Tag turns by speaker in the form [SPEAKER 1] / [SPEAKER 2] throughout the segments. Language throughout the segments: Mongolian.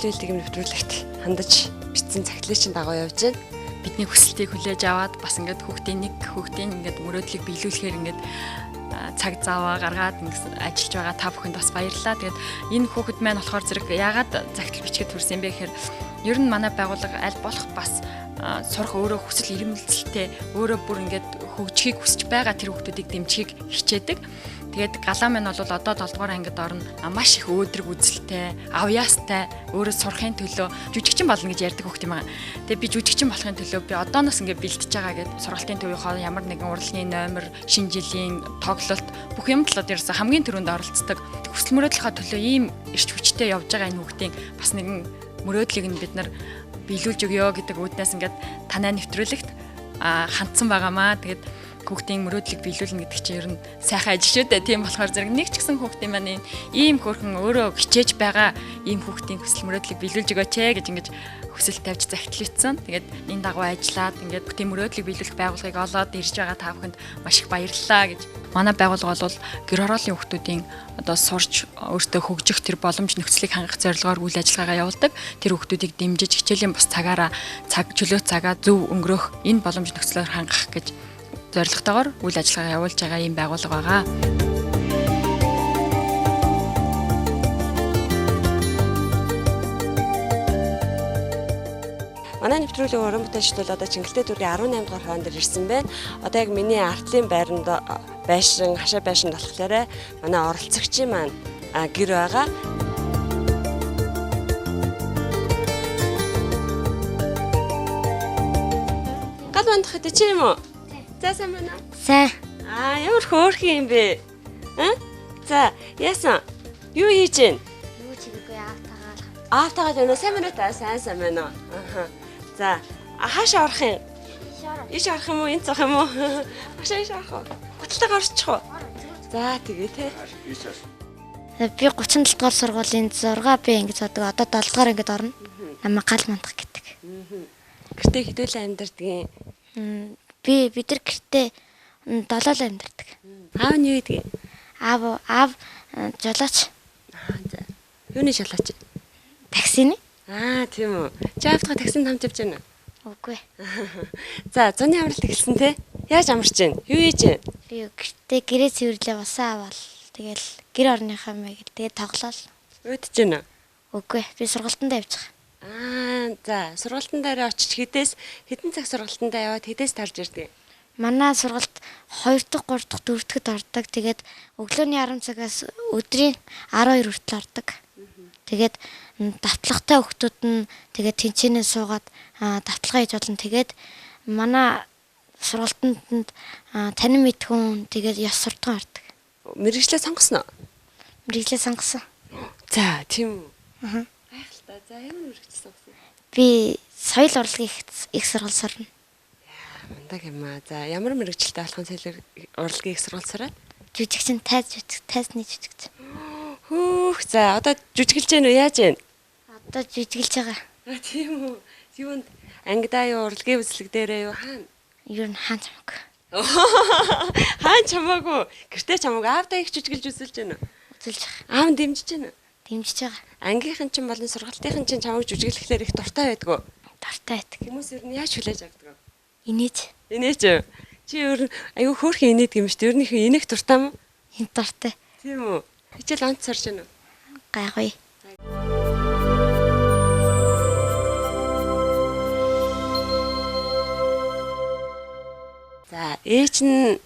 [SPEAKER 1] төлөөлдөг юм нэвтрүүлэгт хандаж бичсэн захидлын чинь дагуу явж байна.
[SPEAKER 2] Бидний хүсэлтийг хүлээж аваад бас ингээд хүүхдийн нэг хүүхдийн ингээд мөрөөдлийг биелүүлэхээр ингээд цаг заваа гаргаад ингээд ажиллаж байгаа та бүхэнд бас баярлалаа. Тэгээд энэ хүүхэд маань болохоор зэрэг яагаад захидал бичгээд төрсэн юм бэ гэхээр ер нь манай байгууллага аль болох бас сурах өөрөө хүсэл эрмэлзэлтэй өөрөө бүр ингээд хөгжихийг хүсэж байгаа тэр хүүхдүүдийг дэмжихийг хичээдэг. Тэгээд галаа маань бол одоо 7 дугаар ангид орно. Маш их өөдрөг үзэлтэй, авьяастай, өөрөө сурахын төлөө жүжигчин болно гэж ярьдаг хүүхд юм аа. Тэгээд би жүжигчин болохын төлөө би одооноос ингээд бэлтэж байгаа гэд сургалтын төвийнхөө ямар нэгэн урлагийн номер, шинэ жилийн тоглолт бүх юмд л одоо ерөөсөө хамгийн түрүүнд оролцдог. Хүсэл мөрөөдлийнхөө төлөө ийм эрч хүчтэй явж байгаа энэ хүүхдийн бас нэгэн мөрөөдлийг нь бид нар биелүүлж өгөө гэдэг үүднээс ингээд танай нэвтрүүлэгт хандсан байгаамаа. Тэгээд хүүхдийн мөрөөдлийг биелүүлнэ гэдэг чинь ер нь сайхан ажил шүү дээ. Тийм болохоор зэрэг нэг ч гэсэн хүүхдийн маань ийм хөөрхөн өөрөө хичээж байгаа ийм хүүхдийн хүсэл мөрөөдлийг биелүүлж өгөөч ээ гэж ингэж хүсэл тавьж захидлагдсан. Тэгээд энэ дагуу ажиллаад ингээд хүүхдийн мөрөөдлийг биелүүлэх байгууллагыг олоод ирж байгаа та бүхэнд маш их баярлалаа гэж. Манай байгууллага бол гэр хорооллын хүүхдүүдийн одоо сурч өөртөө хөгжих тэр боломж нөхцөлийг хангах зорилгоор үйл ажиллагаагаа явуулдаг. Тэр хүүхдүүдийг дэмжиж хичээлийн бус цагаараа цаг чөлөө цагаа зөв өнгөрөөх энэ боломж нөхцлөөр хангах гэж зорилготойгоор үйл ажиллагаа явуулж байгаа ийм байгууллага байгаа.
[SPEAKER 1] Манай нэвтрүүлэг уран бүтээлчд бол одоо Чингэлтэй дүүргийн 18 дугаар хуан дээр ирсэн байна. Одоо яг миний артлын байранд байшин, хашаа байшинд болохоор манай оролцогчийн маань гэр байгаа. Гал мандах гэдэг чи юм уу? За сайн байна уу?
[SPEAKER 3] Сайн.
[SPEAKER 1] Аа, ямар хөөрхөн юм бэ? Аа? За, яасан? Юу хийж гин?
[SPEAKER 3] Юу ч хийгээгүй аавтайгаа л.
[SPEAKER 1] Аавтайгаа л байна. Сайн байна уу та? Сайн сайн байна уу? Аха. За, хаашаа орох юм? Иш орох юм уу? Энд зах юм уу? Хаашаа иш орох уу? Гуталтайгаа орчих уу? За, тэгээ те.
[SPEAKER 3] Би 37 дугаар сургуулийн 6 Б ингэж судаг. Одоо 7 дугаар ангид орно. Намайг гал мандах гэдэг.
[SPEAKER 1] Гэртээ хэдүүлэн амьдэрдэг юм?
[SPEAKER 3] Би бид нар гэртээ 7 л амьдардаг.
[SPEAKER 1] Аав нь юу гэдэг?
[SPEAKER 3] Аав аав жолооч.
[SPEAKER 1] Аа, за. Юуны жолооч?
[SPEAKER 3] Таксины.
[SPEAKER 1] Аа, тийм үү. Чи аавтайгаа таксинд хамт явж байна уу?
[SPEAKER 3] Үгүй.
[SPEAKER 1] За, зуны амралт эхэлсэн те. Яаж амарч байна? Юу хийж байна?
[SPEAKER 3] Би гэртээ гэрээ цэвэрлээ усаа аваал. Тэгэл гэр орныхаа мэй гэл тэгээ тоглоал.
[SPEAKER 1] Уйдж байна
[SPEAKER 3] уу? Үгүй. Би сургалтандаа явж байгаа.
[SPEAKER 1] Аа, за, сургалтын дээр очиж хэдээс хэдэн цаг сургалтандаа яваад хэдээс тарж ирдэг?
[SPEAKER 3] Манай сургалт 2 дахь, 3 дахь, 4 дахьд ордог. Тэгээд өглөөний 10 цагаас өдрийн 12 хүртэл ордог. Тэгээд давтлагатай хүүхдүүд нь тэгээд тэнцэнэ суугаад давталгаа хийж болно. Тэгээд манай сургалтанд танин мэдхүн тэгээд ёс суртахуун ордог.
[SPEAKER 1] Мэргэжлээ сонгосон уу?
[SPEAKER 3] Мэргэжлээ сонгосон.
[SPEAKER 1] За, тийм үү.
[SPEAKER 3] Аа.
[SPEAKER 1] Гайхалтай. За, ямар мэргэжил сонгосон?
[SPEAKER 3] Би соёл урлагийн их сургууль сурна.
[SPEAKER 1] Яа, мундаг юм аа. За, ямар мэргэжилтэй болох нь соёл урлагийн их сургууль сураад?
[SPEAKER 3] Жүжигчин, тайз жүжиг, тайзны жүжигчин.
[SPEAKER 1] Хөөх, за, одоо жүжиглэж гэнэ үү? Яаж гэнэ?
[SPEAKER 3] Одоо жүжиглэж байгаа.
[SPEAKER 1] А, тийм үү. Юунд ангидаа юу, урлагийн үзлэг дээрээ юу хаана?
[SPEAKER 3] Ер нь хаан чамаагүй.
[SPEAKER 1] Хаан чамаагүй. Гэртээ чамаагүй. Аавдаа их жүжиглж үзүүлж гэнэ үү?
[SPEAKER 3] Үзүүлж байгаа.
[SPEAKER 1] Аав нь дэмжиж гэнэ үү?
[SPEAKER 3] Дэмжиж байгаа.
[SPEAKER 1] Ангийнхан чинь болон сургалтынхан чинь чамайг жүжиглэхлээр их дуртай байдгүй.
[SPEAKER 3] Дуртай байдаг.
[SPEAKER 1] Хүмүүс ер нь яаж хүлээж авдаг вэ?
[SPEAKER 3] Инээж.
[SPEAKER 1] Инээж. Чи ер нь айгүй хөөрхөн инээдэг юм шүү дээ. Ер нь их инээх дуртай юм уу?
[SPEAKER 3] Энд дуртай.
[SPEAKER 1] Тийм үү. Хичээл онц сорж гэнэ үү?
[SPEAKER 3] Гайгүй.
[SPEAKER 1] За, ээж нь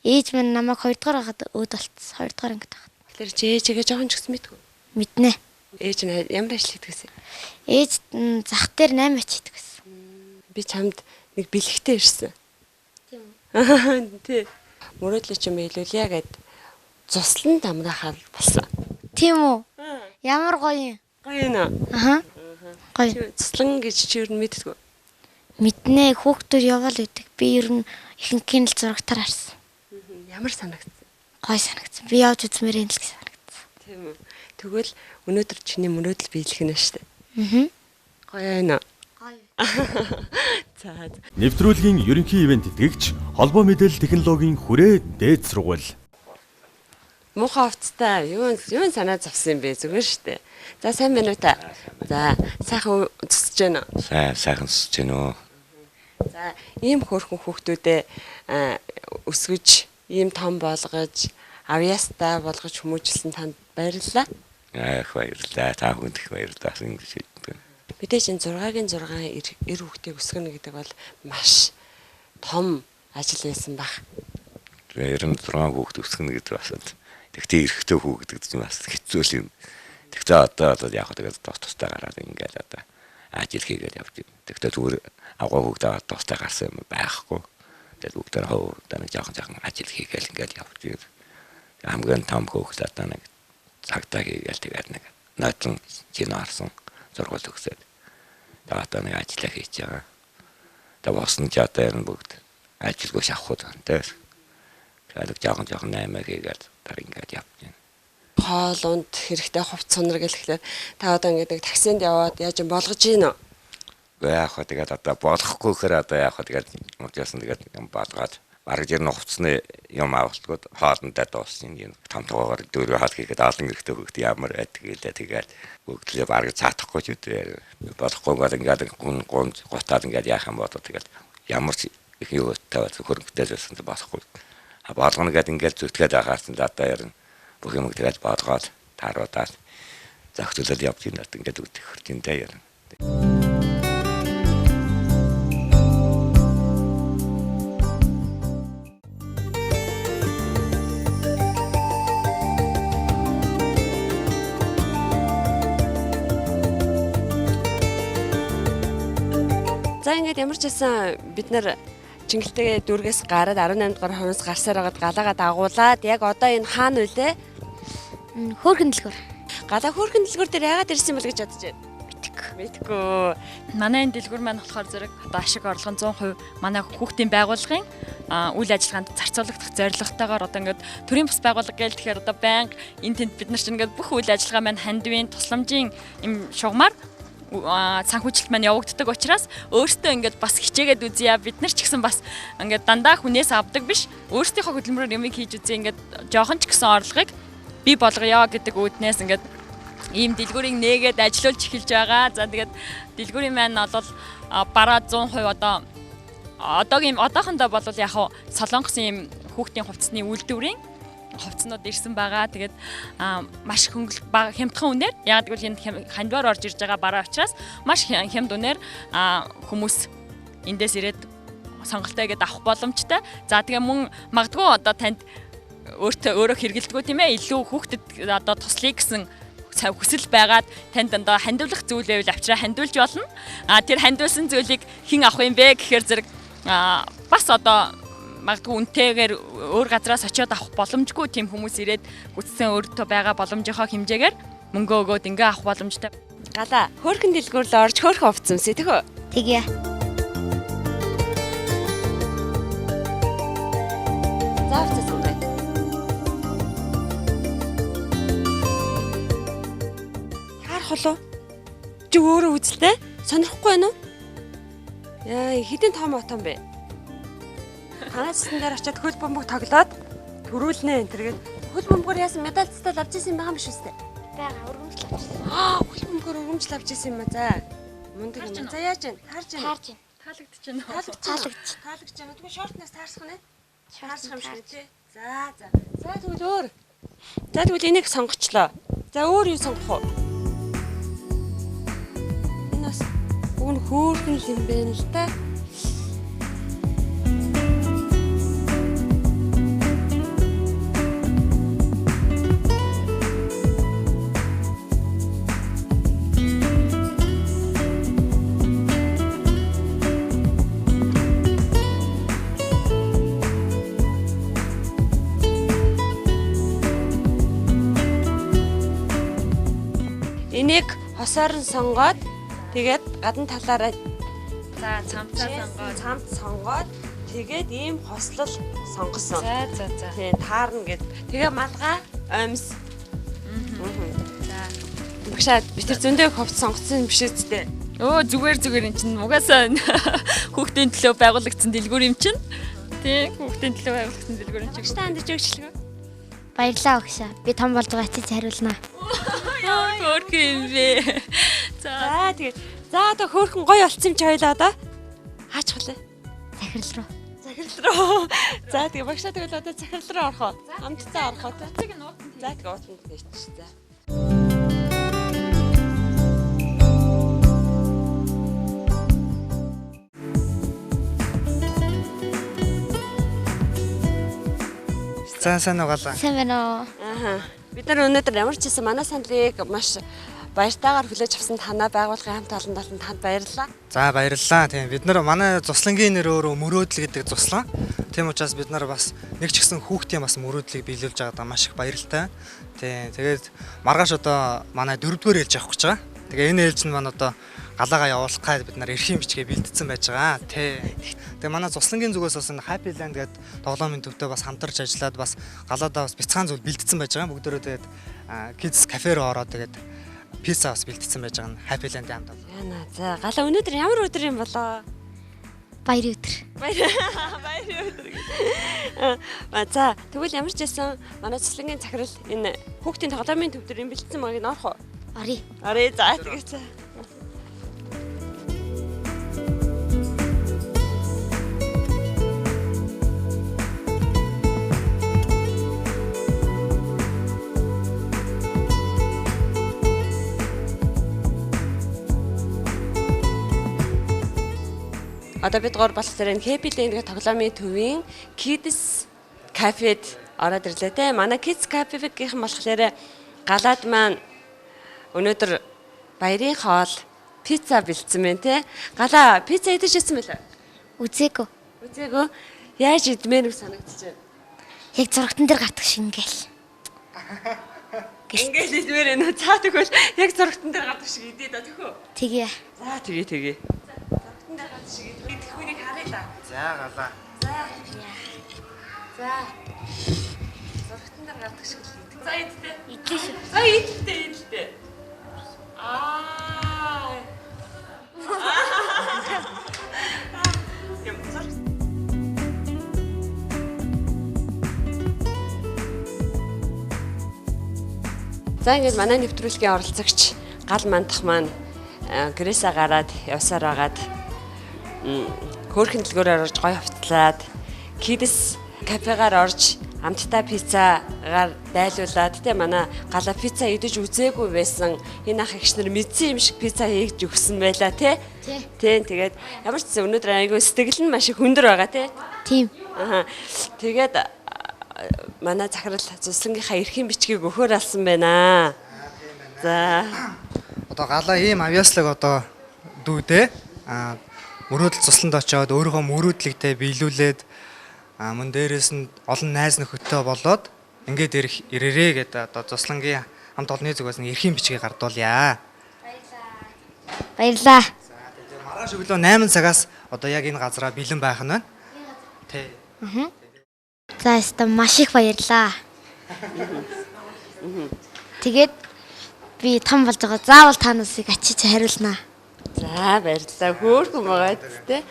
[SPEAKER 3] ээж минь намайг 2 дугаар байхад өөд болцсон. 2 дугаар ангид байхад.
[SPEAKER 1] Тэгэхээр чи ээжигээ жоохон ч гэсэн мэдгүй.
[SPEAKER 3] Мэднэ.
[SPEAKER 1] Ээж нь ямар ажил хийдэг вэ?
[SPEAKER 3] Ээж зах дээр 8 ач хийдэг байсан.
[SPEAKER 1] Би чамд нэг бэлэгтэй ирсэн.
[SPEAKER 3] Тийм үү?
[SPEAKER 1] Тий. Мөрөөдлөө чи биелүүлье гэд цуслан дамраахаар болсон.
[SPEAKER 3] Тийм үү? Ямар гоё юм.
[SPEAKER 1] Гоё юм уу?
[SPEAKER 3] Аха. Гоё.
[SPEAKER 1] Цуслан гэж чи ер нь мэддэггүй.
[SPEAKER 3] Мэднэ, хүүхдүүд яваал байдаг. Би ер нь ихэнхийг л зурагтаар харсан.
[SPEAKER 1] Ямар санагдсан?
[SPEAKER 3] Гоё санагдсан. Би явж үзмээр юм л гэж санагдсан.
[SPEAKER 1] Тийм үү. Тэгвэл өнөөдөр чиний мөрөөдөл биелэх нь шүү дээ.
[SPEAKER 3] Аа.
[SPEAKER 1] Гоё байна уу?
[SPEAKER 3] Гоё.
[SPEAKER 1] За.
[SPEAKER 4] Нэвтрүүлгийн ерөнхий ивент тэтгэгч холбоо мэдээлэл технологийн хүрээ дээд сургууль.
[SPEAKER 1] Муухай хувцастай юу юу санаа зовсон юм бэ зүгээр штэ. За сайн байна уу та? За сайхан зүсэж байна уу?
[SPEAKER 4] Сайн сайхан зүсэж байна уу?
[SPEAKER 1] За ийм хөөрхөн хүүхдүүдээ өсгөж, ийм том болгож, авьяастай болгож хүмүүжүүлсэн танд баярлалаа.
[SPEAKER 4] Их баярлалаа. Та бүхэнд их баярлалаа. Ингэж хэлдэг.
[SPEAKER 1] Мэдээж энэ 6-гийн 6 эр хүүхдийг өсгөнө гэдэг бол маш том ажил байсан баг.
[SPEAKER 4] 96 хүүхд өсгөнө гэдэг бас тэгтээ эрэгтэй хүүхд гэдэг чинь бас хэцүү л юм. Тэгтээ одоо бол яг тэгээд тус тустай гараад ингээд одоо ажил хийгээд явж байна. Тэгтээ зүгээр авгаа хүүхдээ тустай гарсан юм байхгүй. Тэгээд бүгдээр хов одоо нэг жоохон жоохон ажил хийгээл ингээд явж байна. Хамгийн том хүүхд одоо нэг цагтаа хийгээл тэгээд нэг нойтон кино харсан зургуул төгсөөд. Тэгээд одоо нэг ажиллаа хийж байгаа. Тэгээд босно ч одоо ер нь бүгд ажилгүй шавхууд байна те. Тэгээд жоохон жоохон 8 хийгээл дараа ингээд явж байна.
[SPEAKER 1] Хоол унд хэрэгтэй хувц сунар гэлэхлээр та одоо ингээд нэг таксинд яваад яаж юм болгож гин үү?
[SPEAKER 4] Гэхдээ яг хаа тэгээд одоо болохгүй гэхээр одоо яг хаа тэгээд уужаасан тэгээд юм болгоод бараг ер нь хувцсны юм авалтгууд хоолндоо дууссан юм. Том тугаагаар дөрөв хаал хийхэд олон эрэгтэй хүүхд ямар байдаг гэлээ тэгээд бүгдлээ бараг цаатахгүй ч үү. Болохгүй бол ингээд гүн гун гутаад ингээд яах юм болоо тэгээд ямар ч их юу тавиад хөрөнгөтэй л байсан болохгүй. А болгоно гэд ингээд зүтгээд байхаас нь одоо ер нь бүх юм тэгээд болгоод тааруудаад зохицуулаад явж байна. Ингээд үтэх хөртөнтэй ер нь.
[SPEAKER 1] За ингээд ямар ч байсан бид нар Чингэлтэйгээ дүүргээс гараад 18 дугаар ховоос гарсаар байгаад галаагаа дагуулад яг одоо энэ хаана вүлээ?
[SPEAKER 3] Хөөрхөн дэлгүүр.
[SPEAKER 1] Галаа хөөрхөн дэлгүүр дээр яагаад ирсэн бол гэж бодож байна?
[SPEAKER 3] Мэдгүй.
[SPEAKER 1] Мэдгүй.
[SPEAKER 2] Манай энэ дэлгүүр маань болохоор зэрэг одоо ашиг орлого нь 100% манай хүүхдийн байгууллагын үйл ажиллагаанд зарцуулагдах зорилготойгоор одоо ингээд төрийн бус байгууллага гээл тэгэхээр одоо байнга энэ тэнд бид нар чинь ингээд бүх үйл ажиллагаа маань хандивын тусламжийн юм шугамар санхүүжилт маань явагддаг учраас өөртөө ингээд бас хичээгээд үзье. Бид нар ч гэсэн бас ингээд дандаа хүнээс авдаг биш. Өөрсдийнхөө хөдөлмөрөөр юмыг хийж үзье. Ингээд жоохон ч гэсэн орлогыг бий болгоё гэдэг үүднээс ингээд ийм дэлгүүрийг нээгээд ажилуулж эхэлж байгаа. За тэгээд дэлгүүрийн маань бол бараа 100% одоо одоогийн одоохондоо бол яг хав Солонгосын ийм хүүхдийн хувцсны үйлдвэрийн хувцснууд ирсэн байгаа. Тэгээд маш хөнгөл хямдхан үнээр яг гэвэл энэ хандвар орж ирж байгаа бараа учраас маш хямд үнээр хүмүүс эндээс ирээд сонголтоо игээд авах боломжтой. За тэгээ мөн магадгүй одоо танд өөртөө өөрөө хэрэгэлдэггүй тийм ээ илүү хүүхдэд одоо туслая гэсэн хүсэл байгаад танд одоо хандивлах зүйл байвал авчраа хандивлж болно. А тэр хандивлсан зүйлийг хэн авах юм бэ гэхээр зэрэг бас одоо магадгүй үнэтэйгээр өөр газраас очиод авах боломжгүй тийм хүмүүс ирээд гүцсэн өөртөө байгаа боломжийнхоо хэмжээгээр мөнгө өгөөд ингээ авах боломжтой.
[SPEAKER 1] Галаа хөөрхөн дэлгүүр рүү орж хөөрхөн хувцас өмсөе тэхөө.
[SPEAKER 3] Тэгье.
[SPEAKER 1] За хувцас сонгоё. Таарах болов? Чи өөрөө үзэлтэй? Сонирхгүй байна уу? Яа, хэдэн том отон бэ? Танай цэцэн дээр очиад хөл бөмбөг тоглоод төрүүлнэ энэ төргээд хөл бөмбөгөр яасан медаль цэцэл авч ирсэн юм байгаа юм шүү дээ.
[SPEAKER 3] Бага өргөмжл авчихсан.
[SPEAKER 1] Аа, хөл бөмбөгөр өргөмжл авч ирсэн юм а за. Мундаг юм. За яаж вэ? Таарч байна.
[SPEAKER 3] Таарч байна.
[SPEAKER 2] Таалагдчих нь.
[SPEAKER 1] Таалагдчих.
[SPEAKER 3] Таалагдчих.
[SPEAKER 1] Таалагдчих. Тэгвэл шортноос таарсах нэ. Таарсах юм шиг тий. За за. За тэгвэл өөр. За тэгвэл энийг сонгочлоо. За өөр юу сонгох вэ? Энэ бас уг нь хөөрхөн л юм байна л да. Энийг хосоор нь сонгоод тэгээд гадна талаараа
[SPEAKER 2] За цамцаа сонгоод.
[SPEAKER 1] цамц сонгоод тэгээд ийм хослол сонгосон.
[SPEAKER 2] За за за.
[SPEAKER 1] Тийм таарна гэд. Тэгээ малгай оймс.
[SPEAKER 2] За.
[SPEAKER 1] Багшаа би тэр зөндөө хувц сонгосон юм биш үсттэй.
[SPEAKER 2] Өө зүгээр зүгээр эн чинь угаасаа хүүхдийн төлөө байгуулагдсан дэлгүүр юм чинь. Тийм хүүхдийн төлөө байгуулагдсан дэлгүүр юм чинь.
[SPEAKER 1] Багштай хандаж өгчлгөө.
[SPEAKER 3] Баярлалаа өгшөө. Би том болж байгаа очиж хариулнаа.
[SPEAKER 2] Ямар хөөрхөн юм бэ? За.
[SPEAKER 1] За тэгээд за одоо хөөрхөн гоё болцсон юм чи хоёлаа одоо хаачих вүлээ?
[SPEAKER 3] Захирал руу.
[SPEAKER 1] Захирал руу. За тэгээ багшаа тэгвэл одоо захирал руу орох уу? Хамтдаа орох уу? За тэгээ уутанд нээчих. За.
[SPEAKER 5] За сайн уу галаа.
[SPEAKER 3] Сайн байна уу?
[SPEAKER 1] Ааха. Бид нар өнөөдөр ямар ч байсан манай саналыг маш баяртайгаар хүлээж авсан танаа байгууллагын хамт олон таланд танд баярлалаа.
[SPEAKER 5] За баярлалаа. Тийм бид нар манай цуслангийн нэр өөрөө мөрөөдөл гэдэг цуслан. Тийм учраас бид нар бас нэг ч гэсэн хүүхдийн бас мөрөөдлийг биелүүлж байгаадаа маш их баяртай. Тийм тэгээд маргааш одоо манай дөрөвдүгээр ээлж авах гэж байгаа. Тэгээ энэ ээлж нь маань одоо галаагаа явуулах гай бид нар эрхийн бичгээ бэлтгэсэн байж байгаа. Тий. Тэгээ манай цуслангийн зүгээс бас энэ Happy Land гэдэг тоглоомын төвтэй бас хамтарч ажиллаад бас галаадаа бас бяцхан зүйл бэлтгэсэн байж байгаа. Бүгдөө тэгээд Kids Cafe руу ороод тэгээд пицца бас бэлтгэсэн байж байгаа нь Happy Land-ийн хамт олон.
[SPEAKER 1] Яна. За галаа өнөөдөр ямар өдөр юм болоо?
[SPEAKER 3] Баярын өдөр.
[SPEAKER 1] Баяр баярын өдөр. Аа за тэгвэл ямар ч байсан манай цэцлэнгийн захирал энэ хүүхдийн тоглоомын төв дээр юм бэлдсэн магийг орох уу?
[SPEAKER 3] Оръё.
[SPEAKER 1] Орё за тэгээ за. Одоо бид гур болохоор энэ Happy Land гэх тоглоомын төвийн Kids Cafe-д ороод ирлээ те. Манай Kids Cafe-гийнхэн болохоор галаад маань өнөөдөр баярын хоол пицца бэлдсэн байна те. Галаа пицца идэж ирсэн мэлээ.
[SPEAKER 3] Үзээгүй.
[SPEAKER 1] Үзээгөө яаж идмээр вэ санагдчих байна.
[SPEAKER 3] Яг зурагтан дээр гардаг шиг ингээл.
[SPEAKER 1] Ингээл идмээр байна. За тэгвэл яг зурагтан дээр гардаг шиг идээ да тэхүү.
[SPEAKER 3] Тэгээ.
[SPEAKER 1] За тэгээ тэгээ. Зурагтан дээр гардаг шиг идэх хүнийг харъя л.
[SPEAKER 5] За галаа.
[SPEAKER 1] За. За. Зурагтан дээр гардаг шиг л идэх. За идтээ.
[SPEAKER 3] Идлээ шүү.
[SPEAKER 1] За идэлтэй идэлтэй. Аа. Юм зураг. За ингээд манай нэвтрүүлгийн оролцогч гал мандах маань гэрээсээ гараад явсаар агаад хөөрхөн дэлгүүрээр орж гоё хувцлаад Kids кафегаар орж амттай пиццагаар дайлуулад те манай галаа пицца идэж үзээгүй байсан энэ ах эгч нар мэдсэн юм шиг пицца хийж өгсөн байлаа те.
[SPEAKER 3] Тий.
[SPEAKER 1] Тэ тэгээд ямар ч зүйл өнөөдөр айгүй сэтгэл нь маш их өндөр байгаа те.
[SPEAKER 3] Тийм.
[SPEAKER 1] Аха. Тэгээд манай захирал цуслангийнхаа эрхийн бичгийг өгөхөр алсан байна. За.
[SPEAKER 5] Одоо галаа ийм авьяаслаг одоо дүүдээ а мөрөөдөл цусланд очиод өөрийнхөө мөрөөдлөгтэй биелүүлээд а мөн дээрээс нь олон найз нөхөдтэй болоод ингээд ирэх ирээрээ гэдэг одоо цуслангийн хамт олонны зүгээс нь эрхийн бичгийг гардуулъя.
[SPEAKER 3] Баярлаа.
[SPEAKER 5] За тэгээд маргааш өглөө 8 цагаас одоо яг энэ газараа бэлэн байх нь байна. Тэ.
[SPEAKER 3] За яста маш их баярлаа. Тэгээд би том болж байгаа. Заавал та нарыг очиж хариулнаа.
[SPEAKER 1] За баярлалаа. Хөөрхөн байгаа те.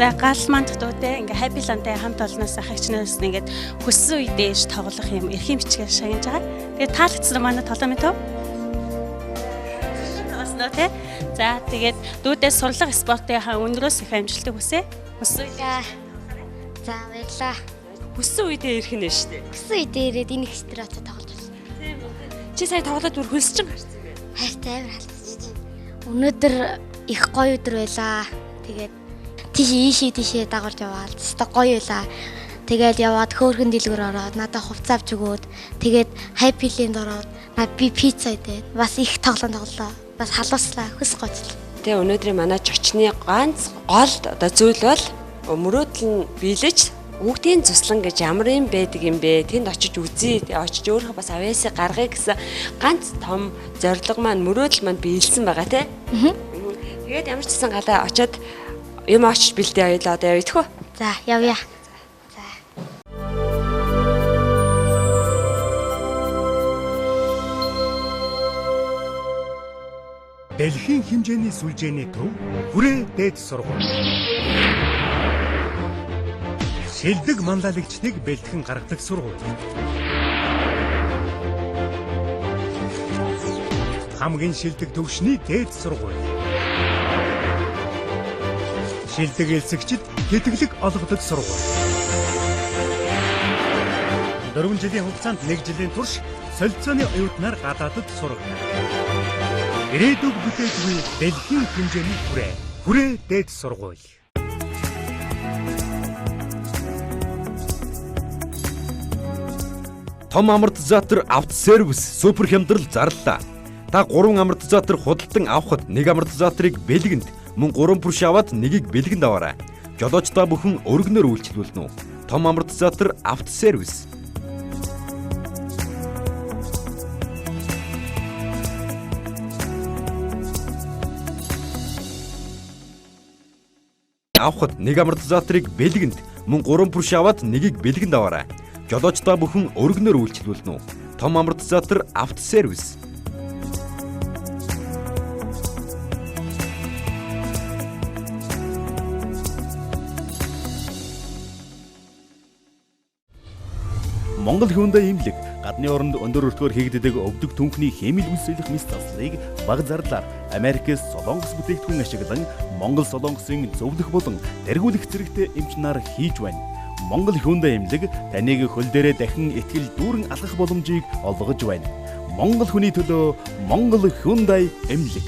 [SPEAKER 6] За гал мандах дүүтэй ингээ Happy Land-тай хамт олноос ах эгчнээс ингээд хүссэн үедээ ээж тоглох юм эрхийн бичгээр шагнаж байгаа. Тэгээд таалагдсан уу манай тоглоомын төв? Тоглосноо тий. За тэгээд дүүдээ сурлага спортынхаа өндрөөс их амжилтыг хүсье. Хүссэн үедээ
[SPEAKER 3] За баярлаа.
[SPEAKER 1] Хүссэн үедээ ирэх нь шүү дээ.
[SPEAKER 3] Хүссэн үедээ ирээд энэ их дээр очиж тоглож байна.
[SPEAKER 1] Чи сая тоглоод бүр хөлсчин гарсан байх.
[SPEAKER 3] Хайртай амар халдчихэж. Өнөөдөр их гоё өдөр байлаа. Тэгээд тийш ийшээ тийшээ дагуулж яваал. Тэстэ гоё байлаа. Тэгээд яваад хөөрхөн дэлгүүр ороод надад хувцас авч өгөөд тэгээд Happy Land ороод над би пицца идээд бас их тоглоом тоглолоо. Бас халууслаа, хөс гоцлоо.
[SPEAKER 1] Тэгээ өнөөдрийн манай зочны ганц гол одоо зүйл бол мөрөөдөл нь биелэж хүүхдийн цуслан гэж ямар юм байдаг юм бэ? Тэнд очиж үзье, очиж өөрөө бас авьяасыг гаргая гэсэн ганц том зорилго маань мөрөөдөл маань биелсэн байгаа тий. Тэгээд ямар ч гэсэн галаа очиод юм очиж бэлдээ хоёлаа одоо явъя тэхүү.
[SPEAKER 3] За, явъя.
[SPEAKER 7] Дэлхийн хэмжээний сүлжээний төв Хүрээ дээд сургууль. Шилдэг манлайлагчдыг бэлтгэн гаргадаг сургууль. Хамгийн шилдэг төвшний дээд сургууль. Шилдэг элсэгчид тэтгэлэг олгодог сургууль. 4 жилийн хугацаанд 1 жилийн турш солилцооны оюутнаар гадаадд сургана. Ирээдүйг бүтээдгүй дэлхийн хэмжээний хүрээ. Хүрээ дээд сургууль.
[SPEAKER 8] Том амортизатор автосервис супер хямдрал зарлалаа. Та 3 амортизатор худалдан авахад 1 амортизаторыг бэлгэнд, мөн 3 пүрш аваад нэгийг бэлгэнд аваарай. Жолооч та бүхэн өргөнөөр үйлчилүүлнэ үү? Том амортизатор автосервис. Авахад 1 амортизаторыг бэлгэнд, мөн 3 пүрш аваад нэгийг бэлгэнд аваарай. Жолооч та бүхэн өргөнөөр үйлчилүүлнэ үү? Том амортизатор автосервис.
[SPEAKER 9] Монгол Hyundai эмнэлэг гадны оронд өндөр өртгөөр хийгддэг өвдөг түнхний хэмэл үнсэлэх мэс заслыг бага зарлаар Америкээс Солонгос бүтээгдэхүүн ашиглан Монгол Солонгосын зөвлөх болон дэргүүлэх зэрэгтэй эмч нар хийж байна. Монгол Hyundai эмнэлэг таныг хөл дээрээ дахин итгэл дүүрэн алхах боломжийг олгож байна. Монгол хүний төлөө Монгол Hyundai эмнэлэг.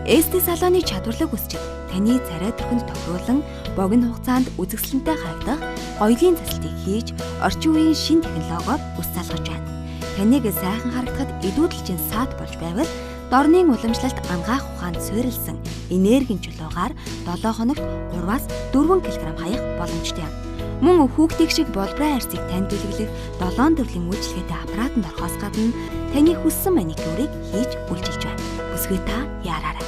[SPEAKER 10] ST салоны чадварлаг үсчид таны царай төрхөнд тохируулан богино хугацаанд үзэсгэлэнтэй харагдах гоёлын засалтыг хийж орчин үеийн шин технологиор үс залгаж байна. Таныг сайхан харагдахад илүүдэлчин саад болж байвал дорны уламжлалт ангаах ухаанд суурилсан энергийн чулуугаар 7 хоногт 3-аас 4 кг хаях боломжтой. Мөн хүүхдийг шиг болбраа арьсыг танд бэлэглэх 7 төрлийн үйлчилгээтэй аппаратанд орохоос гадна таны хүссэн маникюрыг хийж үйлчилж байна. Бүсгүй та яараарай.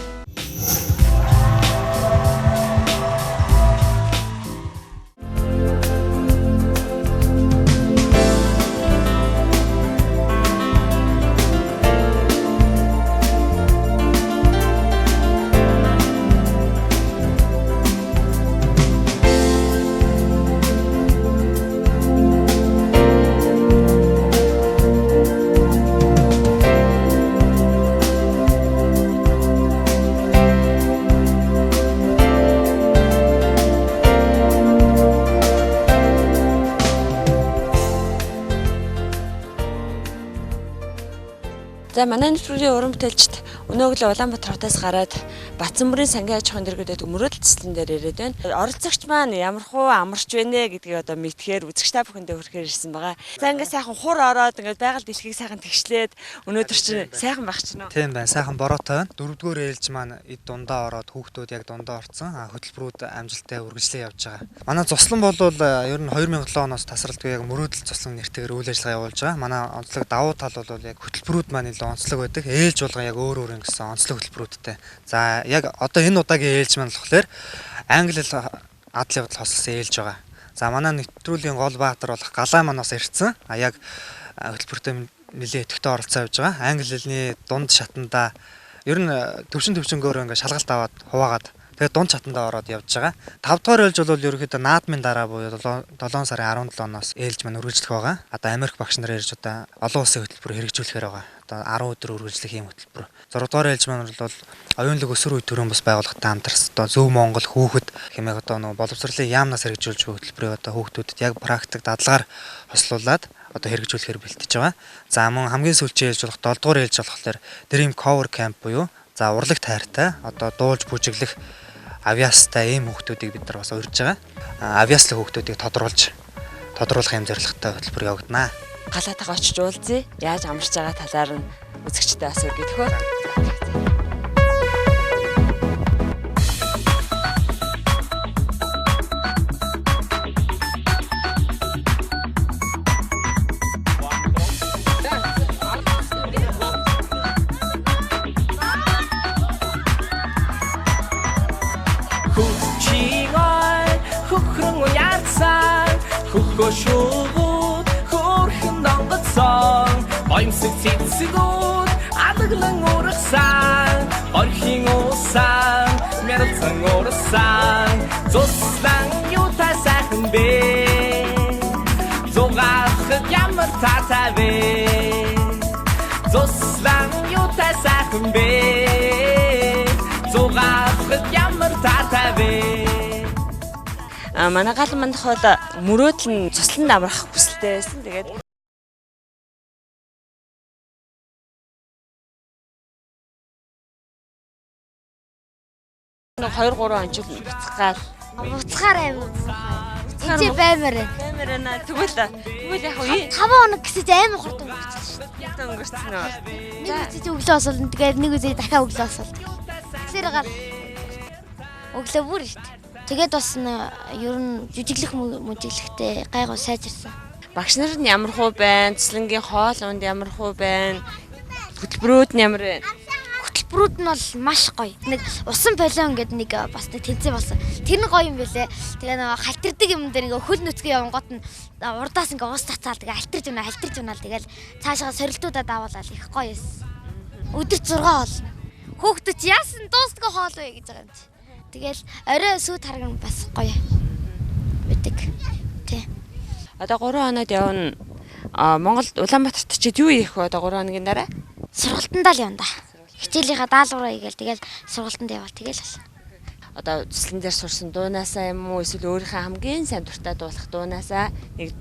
[SPEAKER 1] За манай нэвтрүүлгийн уран бүтээлчд өнөөгөл Улаанбаатар хотоос гараад Батсанбөрийн сангийн аж ахуйн дэргэд мөрөөдөл цэцлэн дээр ирээд байна. Оролцогч маань ямархуу амарч байна гэдгийг одоо мэдхээр үзэгч та бүхэндээ хүрэхээр ирсэн байгаа. За ингээд сайхан хур ороод ингээд байгаль дэлхийг сайхан тэгшлээд өнөөдөр чинь сайхан байх чинь үү?
[SPEAKER 5] Тийм байна. Сайхан бороотой байна. Дөрөвдүгээр ээлж маань эд дундаа ороод хүүхдүүд яг дундаа орцсон. Хөтөлбөрүүд амжилттай үргэлжлээ явж байгаа. Манай цуслан бол ер нь 2007 оноос тасралтгүй яг мөрөөдөл цуслан нэртэйгээр үйл ажиллагаа явуулж байгаа. Манай онцлог давуу тал бол яг хөтөлбөрүүд маань илүү онцлог байдаг. Ээлж болгон яг өөр өөр ингэсэн онцлог хөтөлбөрүүдтэй. За яг одоо энэ удаагийн ээлж маань болохоор англи хэл адал явдал хосолсон ээлж байгаа. За манай нэвтрүүлгийн гол баатар болох Галаа маань бас ирсэн. А яг хөтөлбөртөө нэлээд идэвхтэй оролцоо явж байгаа. Англи хэлний дунд шатанда ер нь төвшин төвшөнгөөр ингээ шалгалт аваад хуваагаад тэгээд дунд шатандаа ороод явж байгаа. 5 дугаар ээлж бол ерөнхийдөө наадмын дараа буюу 7 сарын 17-оноос ээлж маань үргэлжлэх байгаа. Одоо Америк багш нар ирж одоо олон улсын хөтөлбөр хэрэгжүүлэхээр байгаа. Одоо 10 өдөр үргэлжлэх ийм хөтөлбөр. 6 дугаар ээлж маань бол оюунлаг өсвөр үе төрийн бас байгууллагатай хамтарсан одоо Зөв Монгол хүүхэд хэмээх одоо нөгөө боловсролын яамнаас хэрэгжүүлж буй хөтөлбөрийг одоо хүүхдүүдэд яг практик дадлагаар хослуулад одоо хэрэгжүүлэхээр бэлтэж байгаа. За мөн хамгийн сүүлчийн ээлж болох 7 дугаар ээлж болохоор Dream Cover Camp буюу За урлаг тайртай одоо дуулж бүжиглэх авьяастай ийм хүүхдүүдийг бид нар бас урьж байгаа. Авьяаслаг хүүхдүүдийг тодруулж тодруулах юм зорилготой хөтөлбөр явагдана.
[SPEAKER 1] Галаатайгаа очиж уулзъя. Яаж амарч байгаа талаар нь үзэгчтэй асууя гэх хөө.
[SPEAKER 11] Хөхөө шүүгүүд хөөрхөн донгоцсон гоёмсог цэцгүүд адаглан урагсан орхийн усан мяралцан урсан цуслан юутай сайхан бэ зугаалахад ямар таатай вэ цуслан юутай сайхан бэ зугаалахад ямар таатай вэ.
[SPEAKER 1] Манай гал мандах бол мөрөөдөл нь цусланд амрах хүсэлтэй байсан. Тэгээд нэг 2 3 онжил буцах гал.
[SPEAKER 3] Буцахаар амар. Энд баймаар байна.
[SPEAKER 1] Баймаар байна. Тэгвэл тэгвэл яг үе
[SPEAKER 3] 5 хоног гэсэн чинь амар хурдан өнгөрчихлөө шүү
[SPEAKER 1] дээ. Хурдан өнгөрцөн үү?
[SPEAKER 3] Нэг үзэж өглөө босолно. Тэгээд нэг үзээ дахиад өглөө босолно. Тэгэхээр гал өглөө бүр шүү дээ. Тэгээд бас ер нь жүжиглэх мүжиглэхтэй гайгүй сайжирсан.
[SPEAKER 1] Багш нар нь ямар хуу байна? Цэцлэнгийн хоол унд ямар хуу байна? Хөтөлбөрүүд нь ямар байна?
[SPEAKER 3] Хөтөлбөрүүд нь бол маш гоё. Нэг усан полион гэдэг нэг бас нэг тэнцээ болсон. Тэр нь гоё юм байлээ. Тэгээ нэг халтирдаг юм дээр ингээ хөл нүцгэн явангууд нь урдаас ингээ ус цацаал тэгээ халтирж унаа халтирж унаал тэгэл цаашаа сорилтуудаа давуулаад их гоё эс. Өдөрт 6 хоол. Хөөхдөд чи яасан дуустгаа хоол вэ гэж байгаа юм чи. Тэгэл орой сүйт харган бас гоё байдаг. Тий.
[SPEAKER 1] Одоо 3 хоноод явна. Монгол Улаанбаатарт чи юу хийх вэ одоо 3 хоногийн дараа?
[SPEAKER 3] Сургалтандаа л явна да. Хичээлийнхаа даалгавраа хийгээл тэгэл сургалтанд яваал тэгэл бол.
[SPEAKER 1] Одоо цэцлэн дээр сурсан дуунаасаа юм уу эсвэл өөрийнхөө хамгийн сайн дуртай дуулах дуунаасаа нэг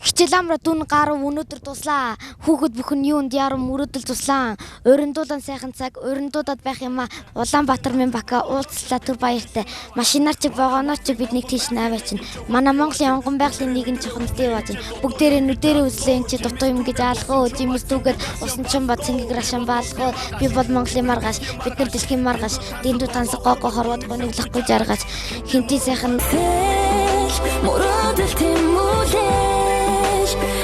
[SPEAKER 3] Хичээл амра дүн гарав өнөөдөр дуслаа. Хүүхэд бүхэн юунд ярам мөрөөдөл туслаа. Урандуулан сайхан цаг урандуудад байх юм а. Улаанбаатар минь бака уулзлаа түр баяртай. Машинаар чи вагоноор чи биднийг тийш наваачин. Манай Монголын онгон байгалийн нэгэн чухал диваж. Бүгдээрээ нүдэрээ үзлээ эн чи дутуу юм гэж алгуу. Жимс түүгээд усан чон ба цэнгэг рашан баалгуу. Би бол Монголын маргааш, бид нар дэлхийн маргааш. Дэндүү тансаг гоо хорвоод гониглохгүй жаргаж. Хинтий сайхан
[SPEAKER 12] мөрөөдөл тэмүүлээ.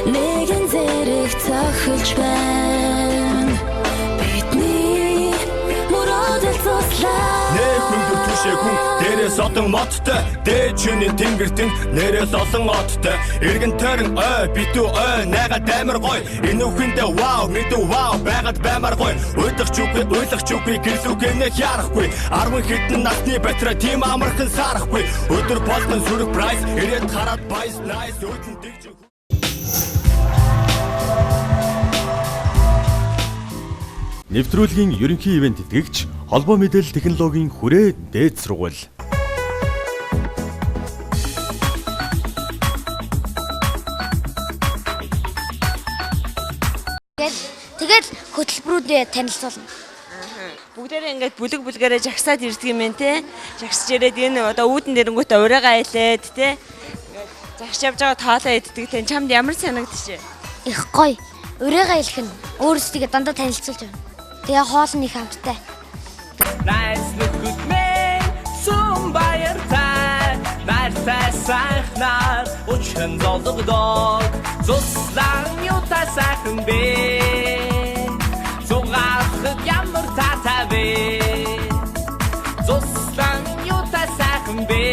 [SPEAKER 12] Нэгэн зэрэг цохилж байна. Бидний мөрөөдөл цуслаа.
[SPEAKER 13] Нэх өндөр түшээ хүн дээрээс одон модтой. Дээд шөнийн тэнгэртэн нэрээс олон одтой. Эргэн тойрон ой битүү ой найгаад амар гоё. Энэ үхэндээ вау мэдүү вау байгаад баймар гоё. Уйлах ч үгүй уйлах ч үгүй гэрлүүгэнэх ярахгүй. 10 хэдэн насны батарей тийм амархан сарахгүй. Өдөр болгон сүрэх прайс ирээд хараад байс найс өөдөн дэгж.
[SPEAKER 9] Нэвтрүүлгийн ерөнхий ивент тэтгэгч холбоо мэдээлэл технологийн хүрээ дээд сургууль.
[SPEAKER 3] Тэгэл хөтөлбөрүүдээ танилцуулна.
[SPEAKER 1] Бүгдээрээ ингээд бүлэг бүлгээрээ жагсаад ирдэг юм байна те. Жагсаж ирээд энэ одоо үүдэн дэрэнгүүтээ ураагаа айлээд те. Ингээд загсаж явж байгаа тоолоо иддэг те. Чамд ямар санагдчихэ?
[SPEAKER 3] Их гоё. Ураагаа илэх нь өөрсдийгөө дандаа танилцуулж байна. Тэгээ хоол нь их амттай.
[SPEAKER 11] Найс нөхөд минь сүм баяртай. Найртай сайхнаар учин золгодог. Цуслан юутай сайхан бэ? Зугаалахад ямар таатай вэ? Цуслан юутай сайхан бэ?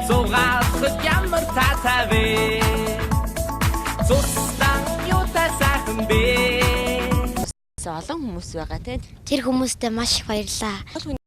[SPEAKER 11] Зугаалахад ямар таатай вэ? Цуслан юутай сайхан бэ?
[SPEAKER 1] Олон хүмүүс байгаа тийм.
[SPEAKER 3] Тэр хүмүүстээ маш их баярлалаа.